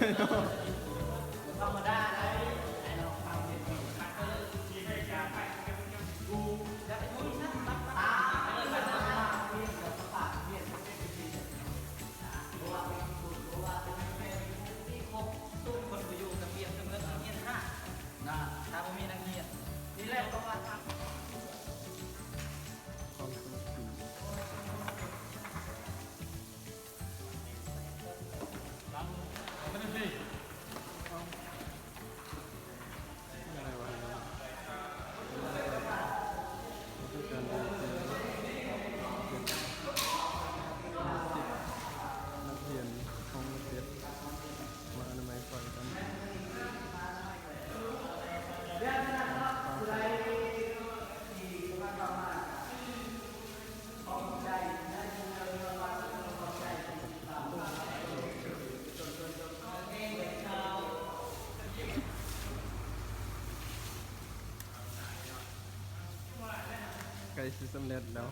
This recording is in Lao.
ທຳມະດາໄດ໋ ໄອ້ນ້ອງຟັງເພງນີ້ ຄັກເລີຍ ທີ່ໄດ້ຈາກໄປ ຢູ່ ຢ່າໄປຢູ່ທີ່ນັ້ນ ຕັດ ຕັດ ຕັດ ວຽກ ສະພາບວຽກ ເພາະວ່າເປັນຊຸມຊົນ ເພາະວ່າເປັນແມ່ນມີຄົບ ຊຸມຄົນບໍ່ຢູ່ ກະປຽບສະເໝືອນນັກຮຽນຂາດນະ ຖ້າບໍ່ມີນັກຮຽນ ນີ້ແຫຼະ ເພາະວ່າ ນັກຮຽນຫ້ອງເຈັດ ມາອະນາໄມກ່ອນກັນ. ໃກ້ຊິສຳເລັດແລ້ວ.